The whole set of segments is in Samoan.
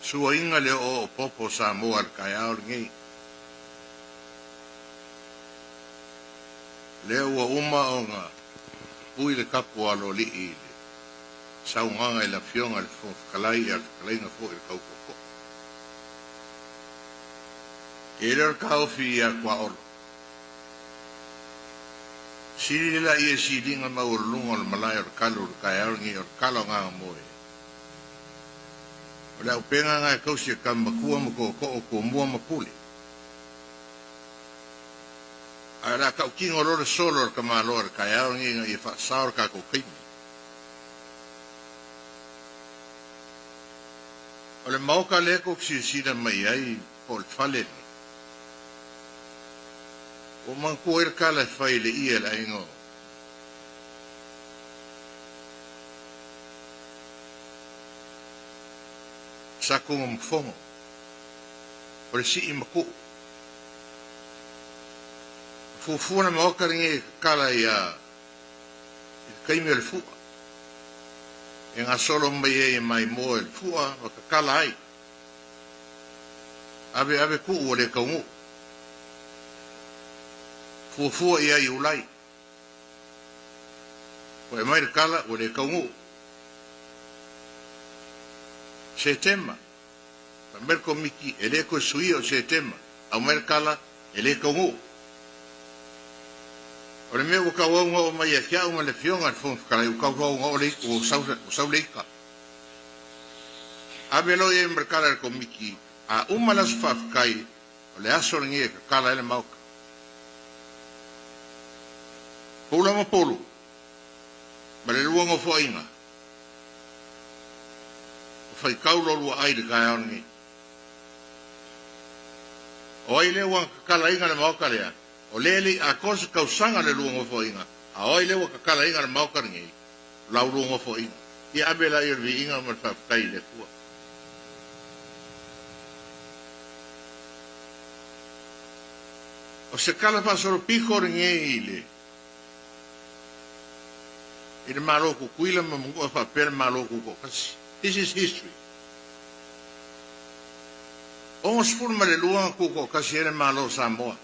Suaina le o'oo'o popo o Samoa i le taeao lenei. Lea ua uma ona pui le tapu a Aloalii i le saunoaga i le Afioga i le Fofoga Fetalai a o le fetalaiga foi i le Tautootoo. E le o le taofi ia Tuaolo. Sili le laia siliga maualuluga o le malae o le talo i le taeao lenei o le tala o Gagamoe. O le auupega na e tausi e tama matua ma tootoo, tumua ma pule. Ae o le a tautino loa le solo a le tamaloa i le taeao lenei ina ia faasao le tatou taimi. O le maota lea tou te silasila mai ai po o le fale lenei, ua manatua ai le tala e fai i le ie a le aiga o Satunumafono, o le sii matuu. Fuafua le Maota lenei e tatala ia i le taimi o le fua, e gasolo mai ai e maimoa i le fua ma tatala ai. Ave ave tuu ua le taunuu. Fuafua ia Iulai. Ua e mai le tala ua le taunuu. Setema, fai mai le Komiti e le toe suia o Setema, aumai le tala e le taunuu. O le mea ua tauau ona oo mai ia te au ma le Afioga i le Fofoga Fetalai, ua tauau ona oo le ua sau le ita. Ave loa i ai ma le tala i le Komiti, a uma le aso faafetai, O le aso lenei e tatala ai le Maota. Pula ma Pulu, ma le lua nofoaiga, ua faitau lo lua ai i le taeao lenei. O ai lea ua tatalaina le Maota lea? O lea e le i atoa se tausaga le lua nofoaiga, a o ai lea ua tatalaina le Maota lenei? O la ulua nofoaiga. Ia ave laia o le viiga ma le faafetai i le Atua. O se tala faasolopito lenei i le i le Malo o Tutuila ma Manua faapea le Malo Tutoatasi. This is history. 62 na tutoatasi ai le Malo o Samoa.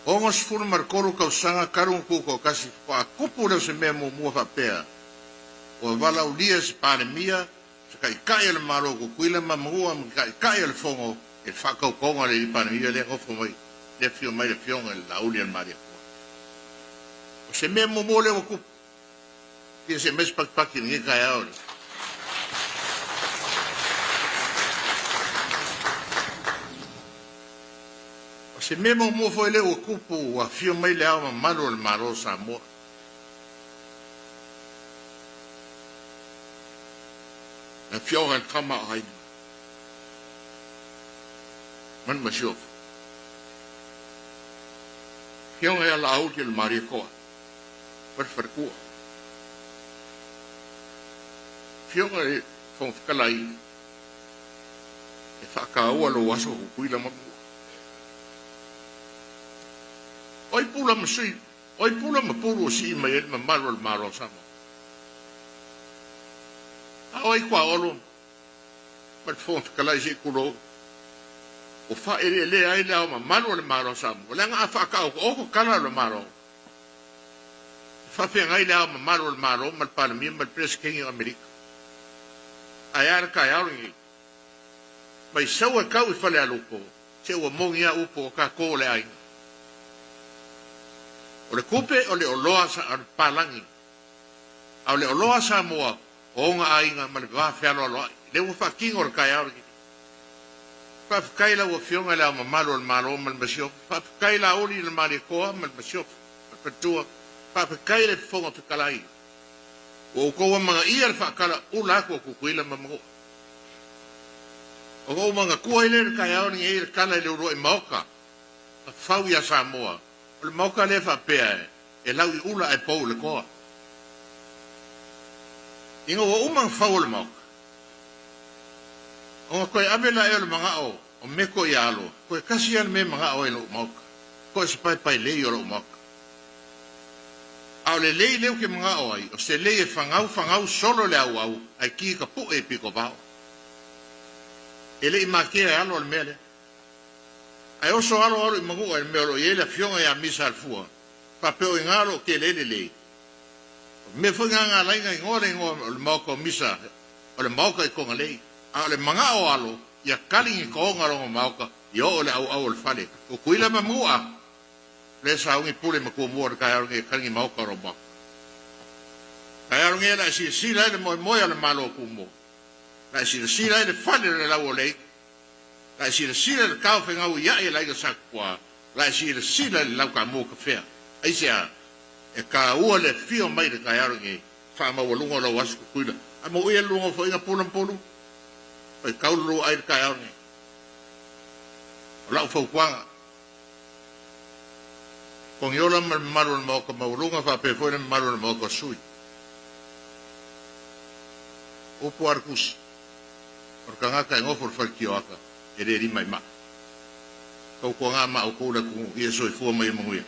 63 tausaga talu na tutoatasi faatoa tupu lea o se mea muamua faapea ua valaaulia se Palemia se Taitai o le Malo o Tutuila ma Manua ma Taitai o le Fono i le faatautoga o le Alii Palemia lea e nofo mai, lea e afio mai le Afioga i le Laauli a le Malietoa. O se mea muamua lea ua tupu, fia see mai se patipati i lenei taeao i le. O se mea muamua foi lea ua tupu ua afio mai le Ao Mamalu o le Malo o Samoa. Le Afioga i le Tama a Aiga ma le Masiofo. Afioga ia Laauli o le Malietoa ma le Faletua. Afioga i le Fofoga Fetalai, e faataua lou aso Tutuila ma Mua. O ai pula ma sui O ai pula ma pulu o sii mai ai le mamalu o le Malo o Samoa? A o ai Tuaolo ma le Fofoga Fetalai se i tulou, ua faaeleelea ai le ao mamalu o le Malo o Samoa, leaga a faataotooto tala o le Malo, e faafeagai le ao mamalu o le Malo ma le Palemia ma le Peresetene o Amerika. Ae a le taeao lenei? Mai sau e tau i Falealupo, se ua moni a upu o tatou o le aiga. O le tupe o le oloa a le papalagi, a o le oloa a Samoa o ona aiga ma le va fealoaloai. Lea ua faatino le taeao lenei. Faafetai i lau Afioga i Le Ao Mamalu o le Malo ma le Masiofo, faafetai Laauli i le Malietoa ma le Masiofo ma le Faletua, faafetai le Fofoga Fetalai ua outou amanaia le faatala ula atu o Tutuila ma Manua. Ona ou manatua ai lea i le taeao lenei i le tala i le uluai maota na fau ia Samoa, o le maota lea faapea e lau i ula ae pou i le toa. Ina ua uma ona fau o le maota, ona toe ave laia o le manao o Meko ia Alo, toe tasi lava le mea e manao ai i lou maota, toe se paepaelei o lou maota. A o le lei lea ou te manao ai, o se lei e fagau fagau solo le auau ae ki ka pu'e i pito vao. E le i matea e alo le mea lea. Ae oso alo alo i Manu'a i le mea o lo o i ai le afioga ia Misa Alefua, faapea o i ina o lo o tele ai le lei. O le mea foi lena na ala ai ona igoa le igoa o le maota o Misa o le maota i Togalei. A o le manao o alo, ia kali ni toga o lona maota ia oo i le auau o le fale. O Tutuila ma Manu'a, lea e sauni pule ma Tumua i le taeao lenei e kali ni maota o lou maota. Taeao lenei o le a e silasila ai le moemoe a le Malo o Tumua. O le a e silasila ai le fale o le lau o le aiga. O le a e silasila i le taofegauia'i a le aiga Sa Tupua. O le a e silasila i le lau taamu tafea. Aisea? E taua le afio mai i le taeao lenei, faamaualuga o lau aso Tutuila. A mauia le lua nofoaiga Pula ma Pulu, faitau le lua ai i le taeao lenei. O lau fautuaga, Togiola ma le mamalu o le Maota maualuga faapea foi le mamalu o le Maota o sui. Upu a le tusi, o le tagata e nofo i le fale tioata, e le lima i maa. Tautuaga ma outou le atunuu, ia soifua ma ia manuia.